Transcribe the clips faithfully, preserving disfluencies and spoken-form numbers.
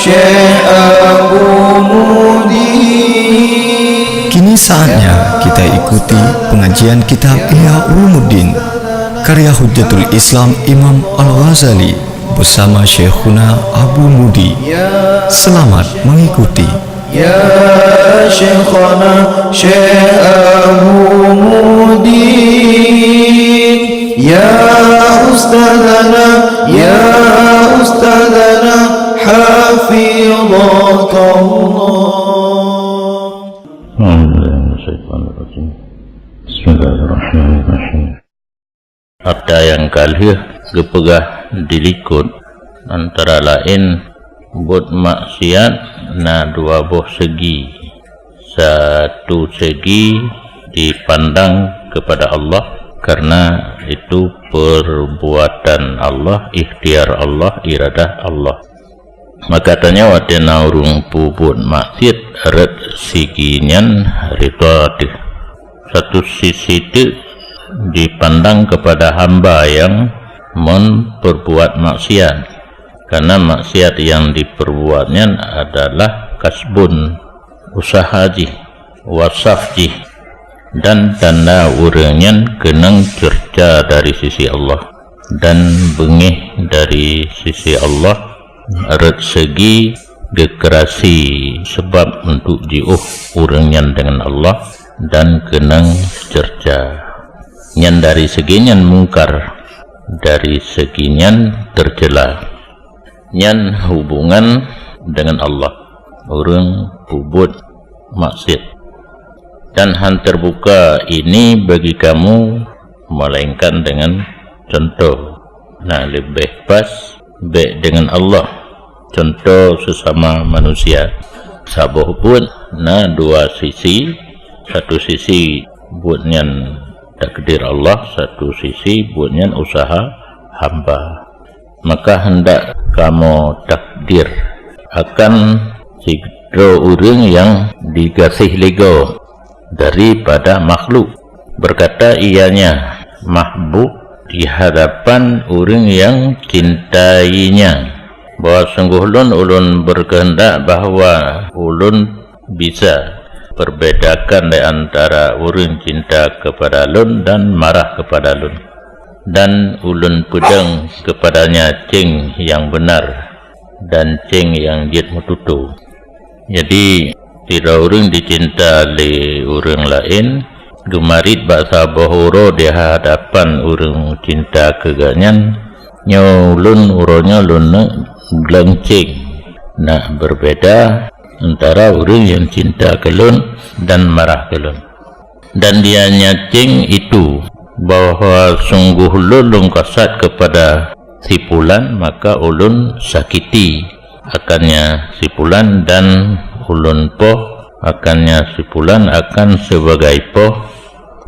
Syekh Abu Mudi. Kini saatnya kita ikuti pengajian kitab Ihya Ulumuddin, karya Hujjatul Islam Imam Al-Ghazali bersama Syekhuna Abu Mudi. Selamat mengikuti. Ya Syekhana Syekh Abu Mudi, ya Ustadzana, ya Ustadzana, hafidhakallah. A'udzubillahi minasyaitonirrajim. Bismillahirrahmanirrahim. Sabda nyang ka lheueh geupeugah di likot, antara laén buet maksiat na dua boh segi. Satu segi dipandang kepada Allah, karena itu perbuatan Allah, ikhtiar Allah, iradah Allah. Maka tanyoe watée na ureuëng peubuet maksiat, rot sigi nyan ridha teuh. Satu sisi teuk dipandang kepada hamba nyang mon peubuet maksiat, karena maksiat nyang diperbuat nyan adalah kasbun, usaha jih, wasaf jih, dan tanda ureuëng nyan keunong ceurca dari sisi Allah dan beungéh dari sisi Allah, rot segi geukeurasi sabab untuk jiôh ureuëng nyan deungon Allah dan keunong ceurca. Nyan dari segi nyan mungkar, dari segi nyan teucela. Nyan hubungan deungon Allah, ureuëng peubuet maksiat. Dan han terbuka ini bagi kamu, melainkan dengan contoh. Nah, leubeh pas bék deungon Allah, contoh sesama manusia. Saboh buet na dua sisi, satu sisi buet nyan takdir Allah, satu sisi buet nyan usaha hamba. Maka hendak kamoe takdir akan sidroe ureuëng nyang digaséh lé gob daripada makhluk. Berkata ianya, mahbub, di hadapan ureuëng nyang cintainya, bahwa sungguh lôn, ulôn berkehendak bahwa ulôn bisa perbedakan di antara ureuëng cinta kepada lôn dan marah kepada lôn. Dan ulôn peudong kepadanya céng nyang beunar dan céng nyang jeuet meututoe. Jadi, sidroe ureuëng dicinta lé ureuëng laén, geumarit bak saboh uroe di hadapan ureuëng cinta keu gobnyan, nyoe ulôn uroe nyoe lôn neuk gleueng céng, nak berbeda antara ureuëng nyang cinta keu lôn dan marah keu lôn. Dan dianya céng itu bahwa sungguh lôn, lôn kasat kepada si pulan, maka ulôn sakiti akannya si pulan, dan ulôn poh akannya si pulan akan sebagai poh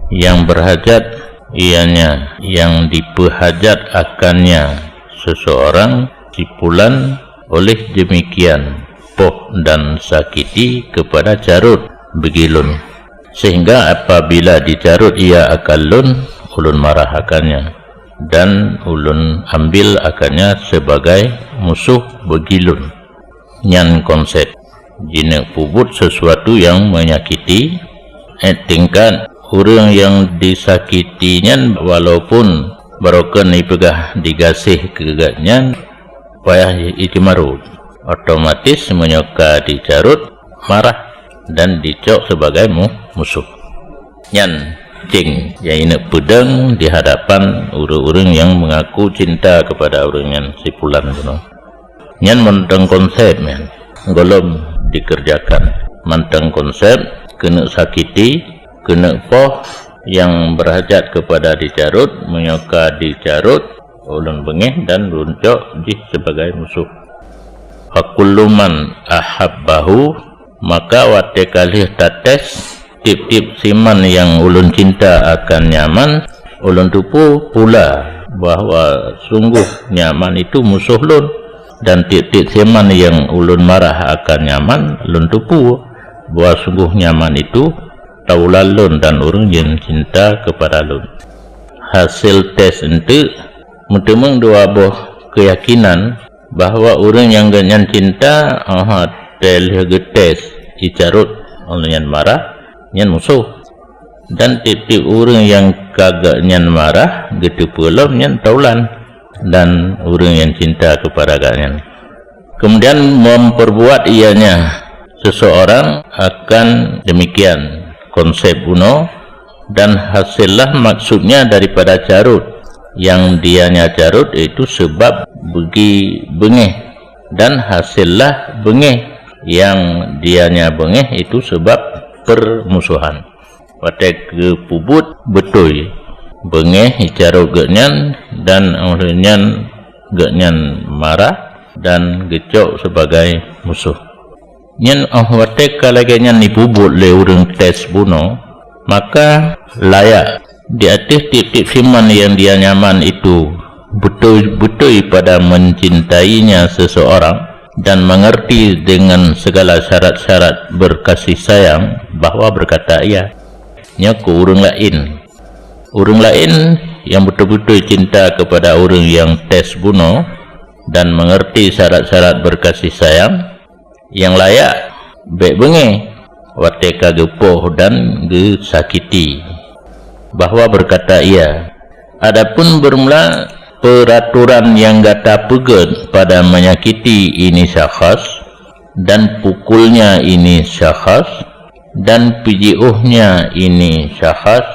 yang berhajat, ianya yang dipeuhajat akannya seseorang, si pulan, oleh demikian poh dan sakiti kepada carot bagi lôn. Sehingga apabila dicarot ia akan lôn, ulôn marah akannya, dan ulôn ambil akannya sebagai musuh bagi lôn. Nyan konsep jineuk peubuet sesuatu nyang menyakiti, eh, tingkat ureuëng nyang disakiti nyan, walaupun barokon ipeugah digaséh keu gobnyan, payah jimarot. Otomatis meunyoe ka dicarot, marah dan dicok sebagai mu-, musuh. Nyan céng nyang ineuk peudong di hadapan ureuëng-ureuëng nyang mengaku cinta kepada ureuëng nyan, si pulan bunoe. Nyan mantong konsep nyan gohlom dikerjakan. Mantong konsep keuneuk sakiti, keuneuk poh nyang berhajat kepada dicarot, meunyoe ka dicarot, ulôn beungéh dan lôn cok jih sebagai musuh. Fakullu man ahabbahu, maka watée ka lheueh tates tieb-tieb siman nyang ulôn cinta akan nyaman, ulôn teupeue pula bahwa sungguh nyaman itu musoh lôn, dan tieb-tieb siman nyang ulôn marah akan nyaman, lôn teupeue bahwa sungguh nyaman itu taulan lôn dan ureuëng nyang cinta keupada lôn. Hasé tes eunteuk meuteumeung dua boh keuyakinan, bahwa ureuëng nyang geuhnyan cinta, aha, teuh lheueh geutés, icarot, ureuëng nyan marah, nyan musoh. Dan tieb-tieb ureuëng nyang ka geuhnyan marah, geuteupeue lom nyan taulan, dan ureuëng nyang cinta keupada geuhnyan. Kemudian memperbuat ianya seseorang akan demikian konsep bunoe, dan hasillah maksudnya daripada carot. Yang dianya carot itu sebab bagi beungéh, dan hasillah beungéh. Yang dianya beungéh itu sebab permusuhan. Watée geupeubuet beutôi, beungéh icarot geuhnyan, dan óh lheueh nyan geuhnyan marah dan geucok sebagai musoh. Nyan óh watée ka lagée nyan jipeubuet lé ureuëng tés bunoe, maka layak di ateueh tieb-tieb siman nyang dia nyaman itu beutôi-beutôi pada mencintainya seseorang dan mengerti dengan segala syarat-syarat berkasih sayang bahwa berkata ia. Nyoe keu ureuëng laén. Ureuëng laén nyang beutôi-beutôi cinta keupada ureuëng nyang tés bunoe dan mengerti syarat-syarat berkasih sayang, nyang layak bék beungéh watée ka geupoh dan geusakiti, bahwa berkata ia. Adapun bermula peraturan nyang gata peugét pada menyakiti ini syakhas, dan pukulnya ini syakhas, dan pijiôhnya ini syakhas,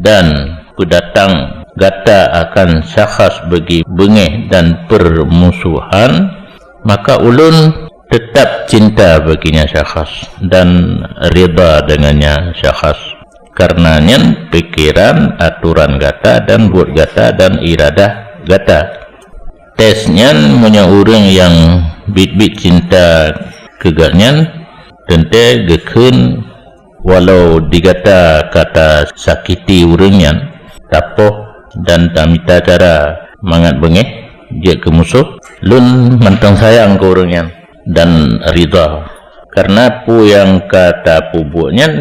dan peudatang gata akan syakhas bagi beungéh dan permusuhan, maka ulôn tetap cinta baginya syakhas dan ridha dengannya syakhas. Karena nyan pikeran, atoran gata dan buet gata dan iradah gata. Tés nyan, meunyoe ureuëng nyang biet-biet cinta keu geuhnyan, teuntée geukheun walau di gata ka tasakiti ureuëng nyan, tapoh dan tamita cara mangat beungéh jeuet keu musoh, lôn mantong sayang keu ureuëng nyan dan ridha. Karena peue nyang ka tapeubuet nyan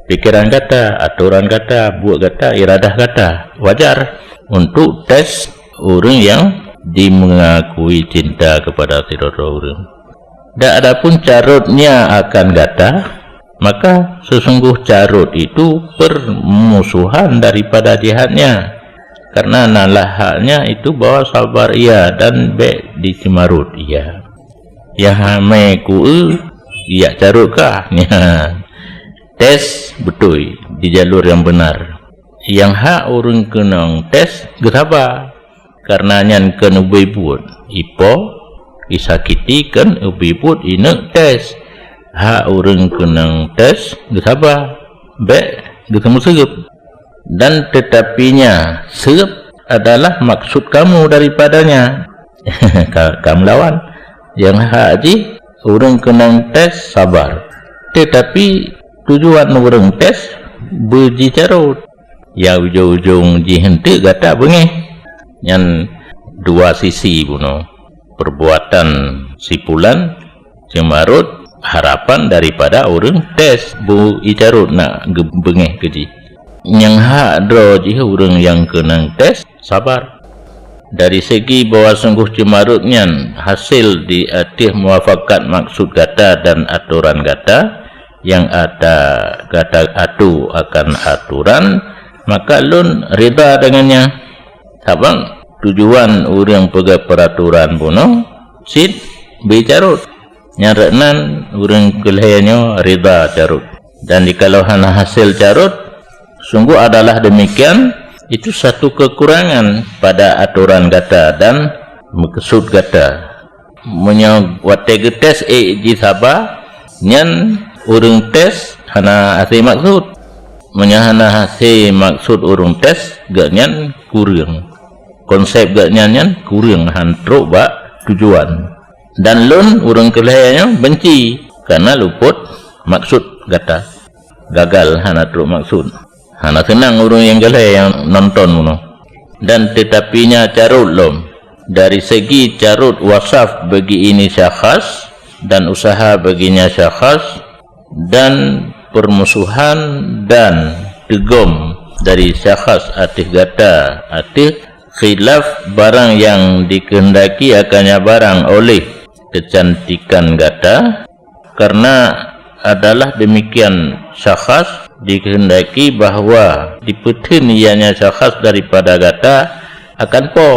pikeran gata, atoran gata, buet gata, iradah gata, wajar untuk tés ureuëng nyang dimeungakui cinta keupada sidroe-droe ureuëng. Dan adapun carotnya akan gata, maka sesungguh carot itu permusuhan daripada jihadnya, karena na lahaknya itu bahwa sabar ia dan bék diceumarot ia. Nyang hamé ku-eu, jak carot kah? Nyan. Tés beutôi di jalur nyang beunar. Nyang hak ureuëng keunong tés geusaba, karena nyan keuneubri buet. Ipoh, isakiti keuneubri buet ineuk tés. Hak ureuëng keunong tés geusaba, bék geuseumeuseueup. Dan tetapinya, seueup adalah maksud kamu daripadanya. Ka, ka meulawan. Nyang hak jih, ureuëng keunong tés sabar. Tetapi tujuan ureuëng tés beujicarot. Ya ujong-ujong jih eunteuk gata beungéh. Nyan dua sisi bunoe. Perbuatan si pulan ceumarot harapan daripada ureuëng tés beu icarot nak geubeungéh keu jih. Nyang hak droe jih ureuëng nyang keunong tés sabar. Dari segi bahwa sungguh ceumarot nyan hasil di ateueh muafakat maksud gata dan atoran gata, nyang ata gata atu akan atoran, maka lôn ridha deungon nyan. Sabab tujuan ureuëng peugét peuratoran bunoe cit bri carot. Nyang rot nan ureuëng keu lhée nyoe ridha carot. Dan jikalau hana hasil carot, sungguh adalah demikian, itu satu kekurangan pada atoran gata dan meukeusut gata. Meunyoe watée geutés ék jisaba, nyan ureuëng tés hana hase maksut. Meunyoe hana hase maksut ureuëng tés, geuhnyan kureueng. Konsep geuhnyan nyan kureueng, han trok bak tujuan. Dan lôn ureuëng keu lhée nyoe benci, kareuna lupot maksut gata. Gagal, hana trok maksut. Hana seunang ureuëng nyang keu lhée nyang nonton bunoe. Dan tetapinya carot lom. Dari segi carot wasaf bagi ini syakhas dan usaha baginya syakhas, dan permusuhan dan teugom dari syakhas ateueh gata ateueh Khilaf barang yang dikehendaki akannya barang oleh kecantikan gata, karena adalah demikian syakhas dikehendaki bahwa dipeutheun ianya syakhas daripada gata akan po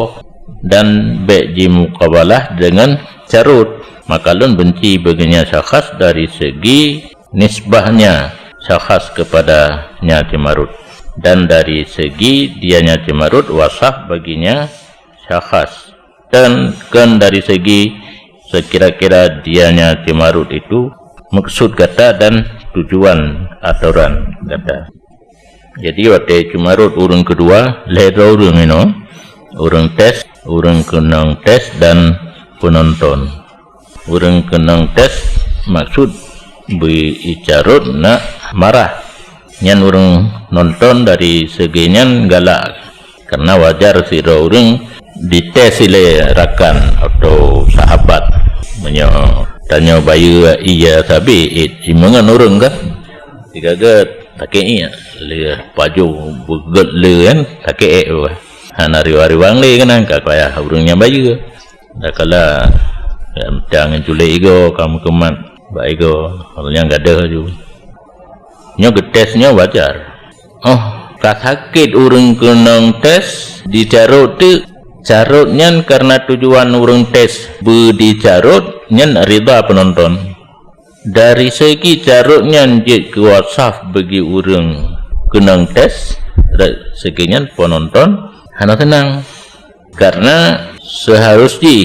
dan bèk jimukabalah dengan carôt, maka lôn benci baginya syakhas dari segi nisbahnya syakhas kepadanya cimarôt, dan dari segi dianya cimarôt wasaf baginya syakhas, dan kon dari segi sekira-kira dianya cimarôt itu maksud gata dan tujuan atoran gata. Jadi watèe cimarôt ureuëng keudua, lhèe droe ureuëng inoe, ureuëng tes, ureuëng keunong tes dan peunonton. Ureuëng keunong tes maksud beu icarôt nak marah. Nyan ureuëng nonton dari segi nyan galak, karena wajar sidroe ureuëng dites ilèe rakan atau sahabat. Meunyoe tanyoe bayeue iya sabe, it imeungon ureuëng kan. Sigaget sakét ié, lheueh pajoh beugét le kan, sakét ék wah. Hana riwang-riwang lé keunan ka payah ureuëng nyang bayeue. Dakala meucang culek igoe ka meukeumat bak igoe, ureuëng nyang gadôh laju. Nyoe geutés nyoe wajar. Oh, ka sakét ureuëng keunong tés dicarôt teuk. Carôt nyan karena tujuan ureuëng tés beu dicarôt nyan rida peunonton. Dari segi carôt nyan jeuet keu wasaf bagi ureuëng keunong tés, dari segi nyan peunonton hana seunang. Karena seuharus jih,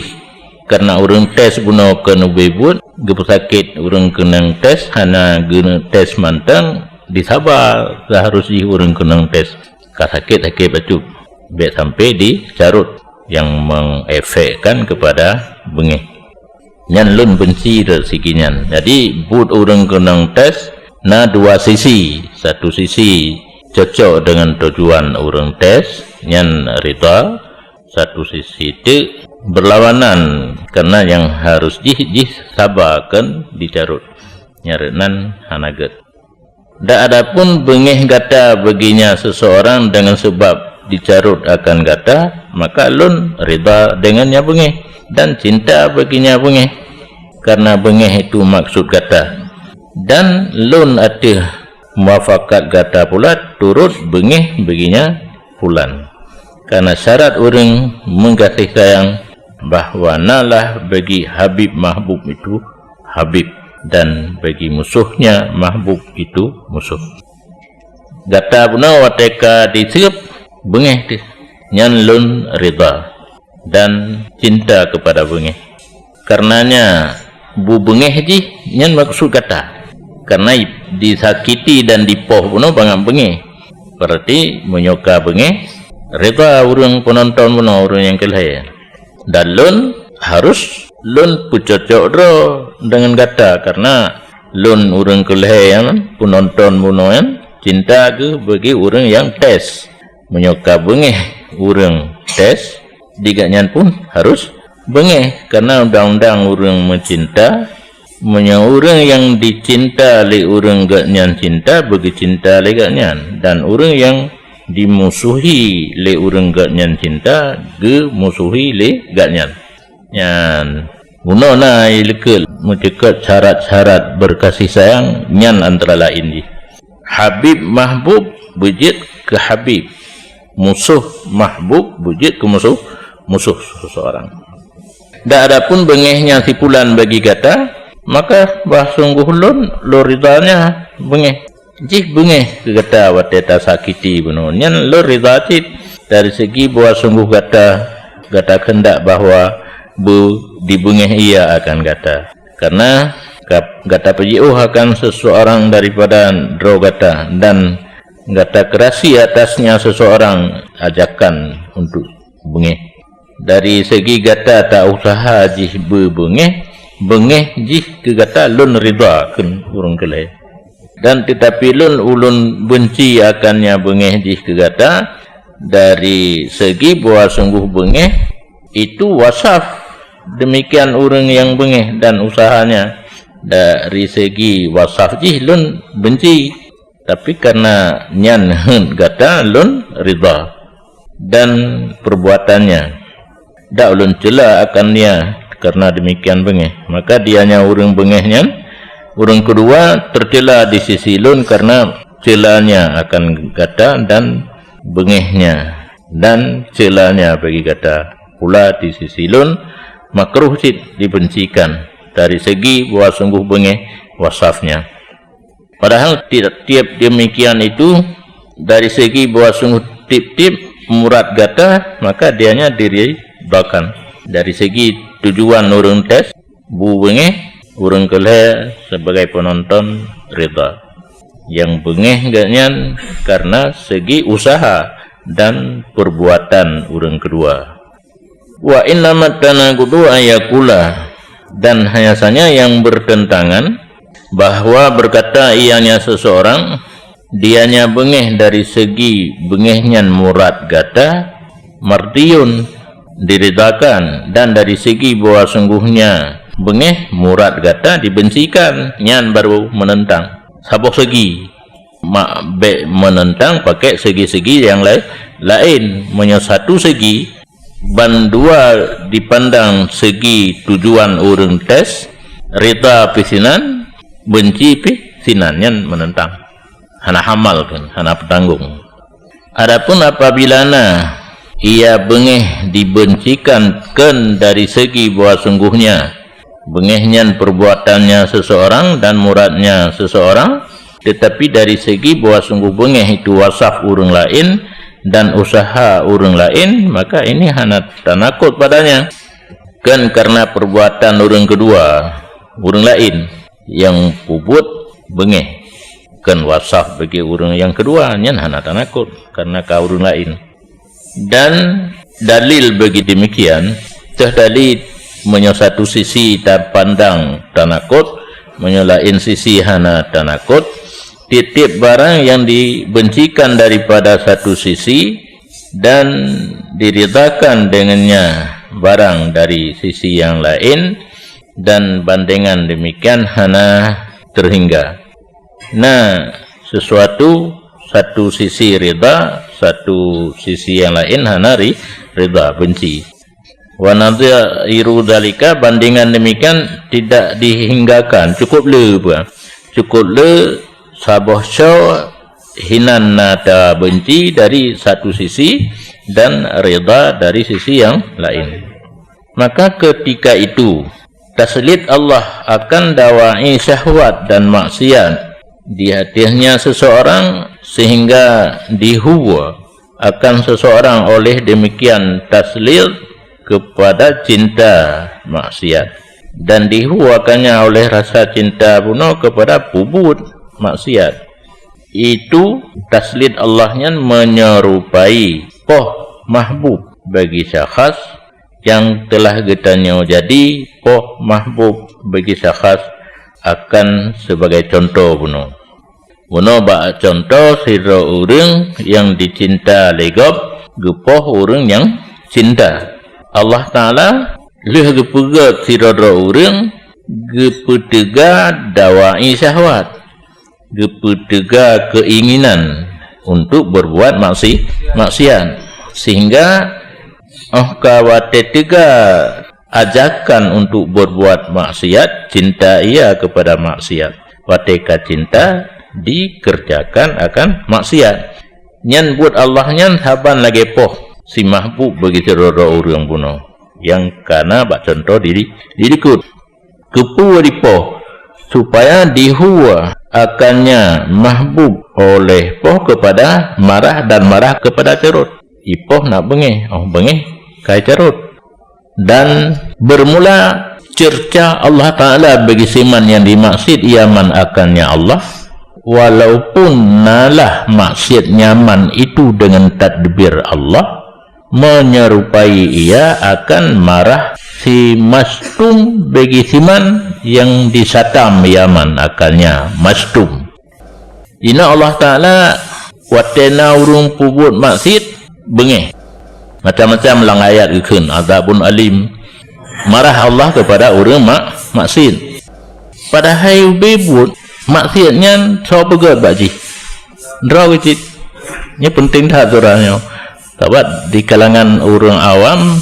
karena ureuëng tés bunoe keu neubri buet, geupeusakét ureuëng keunong tés hana geuneuk tés mantong, disaba seuharus jih ureuëng keunong tés. Ka sakét-sakét bacut, bèk sampai dicarôt nyang mengefekkan kepada beungéh. Nyan lôn beunci dari segi nyan. Jadi buet ureuëng keunong tés na dua sisi. Satu sisi cocok dengan tujuan ureuëng tés, nyan rida. Satu sisi teuk berlawanan, karena nyang harus jih, jih saba kon dicarôt. Nyan reunan hana gét. Dan adapun beungéh gata baginya seseorang dengan sebab dicarôt akan gata, maka lôn rida dengan nyang beungéh dan cinta baginya beungéh, karena beungéh itu maksud gata. Dan lôn ateueh muafakat gata pula turot beungéh baginya pulan. Karena syarat ureuëng meugaséh sayang bahwa nalah bagi Habib mahbub itu habib, dan bagi musuhnya mahbub itu musuh. Gata bunoe watée ka diseueb beungéh teuh, nyan lôn rida dan cinta keupada beungéh. Karenanya, bu beungéh jih nyan maksud gata. Karena disakiti dan dipoh bunoe bangat beungéh. Berarti meunyoe ka beungéh, rida ureuëng peunonton bunoe, ureuëng nyang keu lhée. Dan lôn harus lôn peucocok droe deungon gata, karena lôn ureuëng keu lhée nyan, peunonton bunoe nyan, cinta geuh bagi ureuëng nyang tes. Meunyoe ka beungéh ureuëng tes, di gobnyan pun harus beungéh, karena undang-undang ureuëng meucinta, meunyoe ureuëng nyang dicinta lé ureuëng gobnyan cinta, beugeucinta lé gobnyan, dan ureuëng nyang dimusuhi lé ureuëng gobnyan cinta, geumusuhi lé gobnyan. Nyan, bunoe na ileukeue meuceukat syarat-syarat beukasih sayang, nyan antara laén jih. Habib mahbub beujeuet keu habib, musoh mahbub beujeuet keu musoh, musoh seseorang. Dan adapun beungéh nyang si pulan bagi gata, maka bah sunggoh lôn, lôn ridanya beungéh. Jih beungéh keu gata watée tasakiti bunoe, nyan lôn rida cit dari segi bahwa sunggoh gata, gata keundak bahwa beu dibeungéh ia akan gata. Karena gata peujiôh akan seseorang daripada droe gata, dan gata keurasi atasnya seseorang ajakan untuk beungéh. Dari segi gata ta-useuha jih beu beungéh, beungéh jih keu gata lôn rida kheun ureuëng keu lhée. Dan teutapi lôn ulôn beunci akannya beungéh jih keu gata, dari segi bahwa sunggoh beungéh itu wasaf demikian ureuëng nyang beungéh dan usahanya. Dari segi wasaf jih lôn beunci, tapi karena nyan heuet gata lôn rida. dan perbuatannya. Dak ulôn cela akan dia karena demikian beungéh. Maka dianya ureuëng beungéh nyan, ureuëng keudua tercela di sisi lôn karena celanya akan gata dan beungéhnya dan celanya bagi gata pula di sisi lôn makruh cit dibencikan dari segi bahwa sungguh beungéh wasafnya. Padahal tiap-tiap demikian itu dari segi bahwa sungguh tiep-tiep murad gata, maka dianya diridhakan. Dari segi tujuan ureuëng tes, bu beungéh, ureuëng keu lhée sebagai penonton ridha. Nyang beungéh geuhnyan karena segi usaha dan perbuatan ureuëng keudua. Wa innamat tanaqudu ayakula, dan hanya saja yang bertentangan bahwa berkata ianya seseorang, dianya beungéh dari segi beungéh nyan murad gata, mardiyun, diridhakan, dan dari segi bahwa sungguhnya beungéh murad gata dibencikan, nyan baru menentang. Saboh segi. Mak bék menentang pakai segi-segi yang lai-, lain. Meunyoe satu segi, ban dua dipandang segi tujuan ureuëng tes, ridha pih sinan, benci pih sinan, nyan menentang. Hana hamal kan, hana peutanggung. Adapun apabila na ia beungéh dibencikan kön dari segi bahwa sungguhnya beungéh nyan perbuatannya seseorang dan muradnya seseorang, tetapi dari segi bahwa sungguh beungéh itu wasaf ureuëng laén dan usaha ureuëng laén, maka ini hana tanakut padanya. Kan karena perbuatan ureuëng keudua, ureuëng laén nyang peubuet beungéh. Kan wasaf bagi ureuëng nyang keudua, nyan hana tanakut karena ka ureuëng laén. Dan dalil bagi demikian, teuh dalil meunyoe satu sisi tapandang tanakut, meunyoe laén sisi hana tanakut, tiep-tiep barang yang dibencikan daripada satu sisi dan diridhakan dengannya barang dari sisi yang laén, dan bandengan demikian hana terhingga. Nah, sesuatu satu sisi ridha, satu sisi yang laén hana ri-, ridha, benci. Wa nadhiru dzalika, bandingan demikian tidak dihinggakan, cukup le pun. Cukup le saboh syoe hinan na tabenci dari satu sisi dan ridha dari sisi yang laén. Maka ketika itu, taslit Allah akan dawai syahwat dan maksiat di hatinya seseorang, sehingga dihua akan seseorang oleh demikian taslit kepada cinta maksiat, dan dihuakannya oleh rasa cinta bunoe kepada peubuet maksiat. Itu taslit Allah nyan menyerupai poh mahbub bagi syakhs yang telah geutanyoe jadi poh mahbub bagi syakhs akan sebagai contoh bunoe. Bunoe bak contoh sidroe ureuëng nyang dicinta lé gob geupoh ureuëng nyang cinta. Allah Taala lheueh geupeugét sidroe-droe ureuëng geupeuteuga dawai syahwat, geupeuteuga keinginan untuk berbuat maksi-, maksiat, sehingga óh ka watée teuga ajakan untuk berbuat maksiat, cinta ia kepada maksiat. Watée ka cinta, dikerjakan akan maksiat. Nyan buet Allah nyan saban lagée poh si mahbub bagi sidroe-droe ureuëng bunoe nyang kana bak contoh diri, didikut. Keupeue dipoh? Supaya dihua akannya mahbub oleh poh kepada marah dan marah kepada carot. Ipoh nak beungéh, óh beungéh kai carot. Dan bermula cerca Allah Taala bagi siman yang dimaksud iaman akannya Allah, walaupun nalah maksiat nyaman itu dengan tadbir Allah, menyerupai ia akan marah si mastum bagi siman yang disatam iaman akannya mastum. Ina Allah Taala watée na ureuëng peubuet maksiat beungéh. Macam-macam lam ayat geukheun, azabun alim. Marah Allah kepada ureuëng mak-, maksiat. Padahai ubé buet maksiat nyan soe peugét bak jih. Droe cit. Nyan penting that surah nyoe. Sabab di kalangan ureuëng awam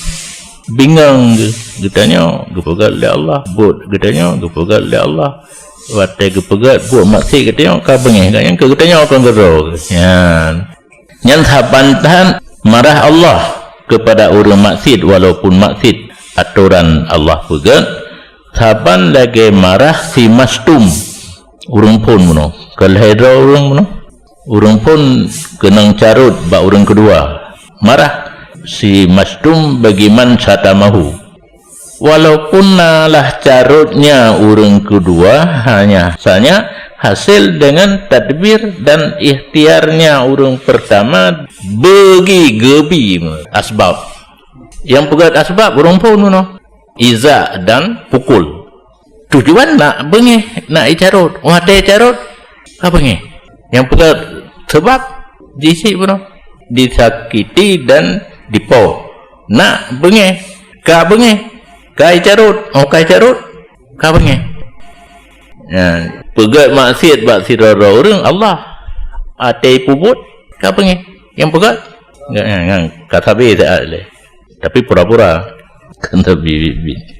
bingong geuh, geutanyoe geupeugét lé Allah, buet geutanyoe geupeugét lé Allah. Watée geupeugét buet maksiat geutanyoe ka beungéh, geutanyoe, keu geutanyoe kon keudroe. Nyan. Nyan saban that marah Allah kepada ureuëng maksiat walaupun maksiat atoran Allah peugét, saban lagée marah si mastum ureuëng phon bunoe. Keu lhée droe ureuëng bunoe. Ureuëng phon keunong carot bak ureuëng keudua. Marah si mastum bagi man satamahu. Walaupun na lah carotnya ureuëng keudua, hanya sanya hasil dengan tadbir dan ikhtiarnya ureuëng pertama bagi geubi asbab. Yang peugét asbab ureuëng phon bunoe. Iza dan pukul. Tujuan nak beungéh, nak icarot. Watée carot, ka beungéh. Nyang peugah sebab jisik bunoe. Disakiti dan dipo. Nak beungéh, ka beungéh. Ka icarot, oh ka icarot, ka beungéh. Nyan, peugét maksiat bak sidroe ureuëng Allah. Até peubuet, ka beungéh. Nyang peugét, nyan, nyan, ka sabe saat lé. Tapi pura-pura. Kan sabe biet-biet.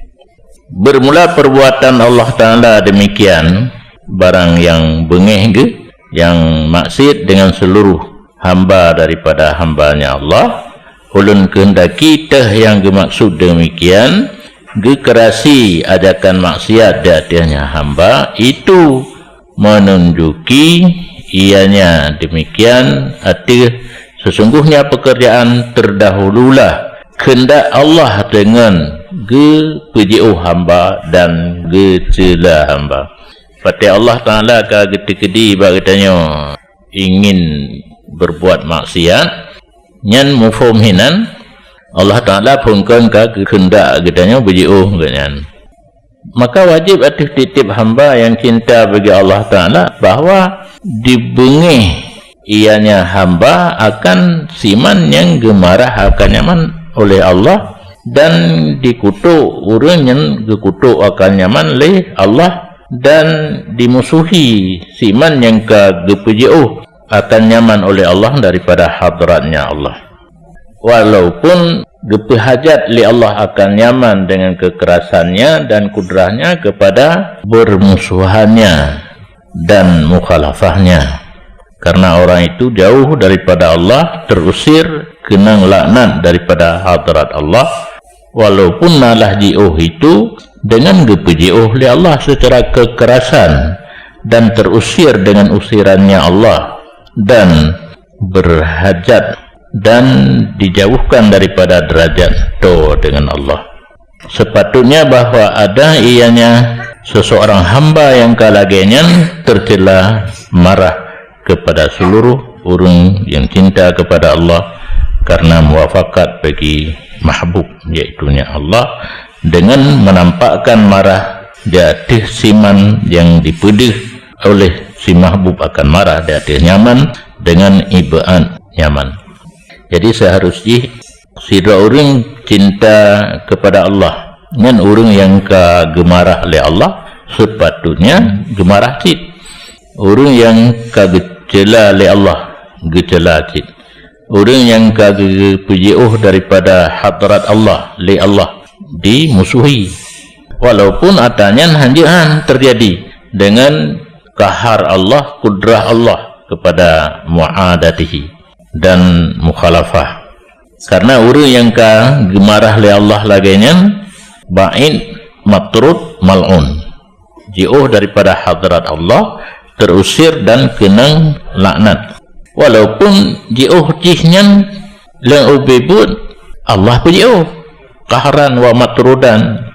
Bermula perbuatan Allah Ta'ala demikian, barang nyang beungéh geuh, nyang maksiat dengan seluruh hamba daripada hamba-Nya Allah, ulôn keuhendaki teuh nyang geumaksud demikian, geukeurasi ajakan maksiat di ateueh nyan hamba, itu menunjuki ianya demikian ateueh sesungguhnya pekerjaan terdahululah kehendak Allah dengan geupeujiôh hamba dan geuceula hamba. Watée Allah Ta'ala ka geuteukeudi bak geutanyoe ingin berbuat maksiat, nyan muphom hinan Allah Ta'ala phon kon ka geukehendak geutanyoe beujiôh geuh nyan. Maka wajib ateueh tieb-tieb hamba nyang cinta bagi Allah Ta'ala bahwa dibeungéh ianya hamba akan siman nyang geumarah akan nyaman oleh Allah dan dikutuk ureuëng nyang geukutuk akan nyaman lé Allah dan dimusuhi siman nyang ka geupeujiôh akan nyaman oleh Allah daripada hadrat-Nya Allah. Walaupun geupeuhajat lé Allah akan nyaman dengan keukerasan-Nya dan kudrah-Nya kepada bermusuhan-Nya dan mukhalafah-Nya. Karena orang itu jauh daripada Allah, terusir, keunong laknat daripada hadrat Allah, walaupun na lah jiôh itu dengan geupeujiôh lé Allah secara keukerasan dan terusir dengan usiran-Nya Allah dan berhajat dan dijauhkan daripada derajat toe dengan Allah. Sepatutnya bahwa ada ianya seseorang hamba nyang ka lagée nyan tercela marah kepada seluruh ureuëng nyang cinta kepada Allah karena muwafakat bagi mahbub, yaitu nya Allah, dengan menampakkan marah di ateueh siman nyang dipeudeuh oleh si mahbub akan marah di ateueh nyaman dengan ibaat nyaman. Jadi, seharus jih sidroe ureuëng cinta kepada Allah, nyan ureuëng nyang ka geumarah lé Allah, sepatutnya geumarah cit. Ureuëng nyang ka geuceula lé Allah, geuceula cit. Ureuëng nyang ka geupeujiôh daripada hadrat Allah, lé Allah, dimusuhi. Walaupun ata nyan hanjeuet han teujadi dengan kahar Allah, kudrah Allah kepada muadatihi dan mukhalafah. Karena ureuëng nyang ka geumarah lé Allah lagée nyan, ba'id, matrud, mal'un. Jiôh daripada hadrat Allah, terusir dan keunong laknat. Walaupun jiôh jih nyan leueng ubé buet, Allah peujiôh. Qahran wa matrudan.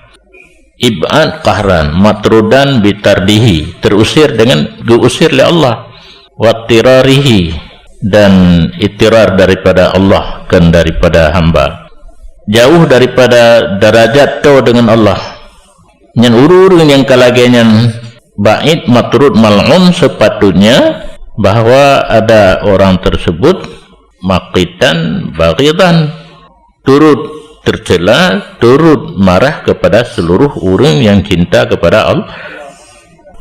Ib'ad qahran, matrudan bitardihi, terusir dengan geuusir lé Allah. Wattirarihi, dan ittirar daripada Allah, kon daripada hamba. Jauh daripada darajat toe dengan Allah. Nyan ureuëng-ureuëng nyang ka lagée nyan ba'id, matrud, mal'un, sepatutnya bahwa ada orang tersebut maqitan, baghidan, turut tercela, turut marah kepada seluruh ureuëng nyang cinta kepada Allah.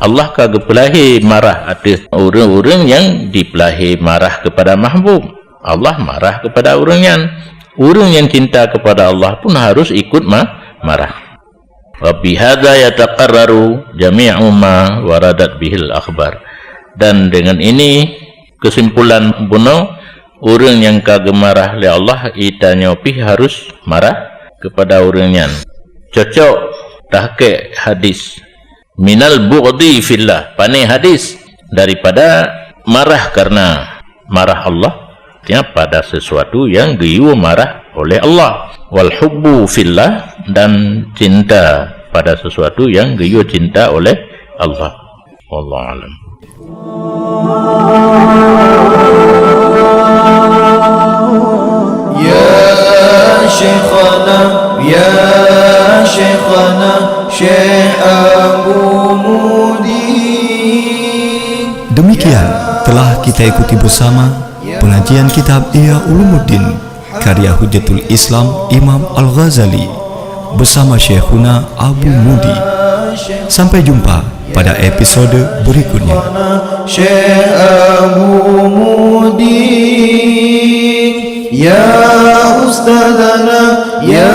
Allah ka geupeulahé marah ateueh ureuëng-ureuëng nyang dipeulahé marah kepada mahbub. Allah marah kepada ureuëng nyan. Ureuëng nyang cinta kepada Allah pun harus ikut ma-, marah. Wa bihadza yataqarraru jami'u ma waradat bihil akhbar. Dan dengan ini kesimpulan bunoe, ureuëng nyang ka geumarah lé Allah, geutanyoe pih harus marah kepada ureuëng nyan. Cocok tahqiq hadis. Minal bughdi fillah, pane hadis, daripada marah karena marah Allah, artinya pada sesuatu yang geuyue marah oleh Allah. Wal hubbu fillah, dan cinta pada sesuatu yang geuyue cinta oleh Allah. Wallahu alam. Ya Syekhana, ya Syekhana, Syekh Abu Mudi. Demikian telah kita ikuti bersama pengajian kitab Ihya Ulumuddin karya Hujjatul Islam Imam Al-Ghazali bersama Syekhuna Abu Mudi. Sampai jumpa pada episode berikutnya. Syekh Abu Mudi, ya Ustazana, ya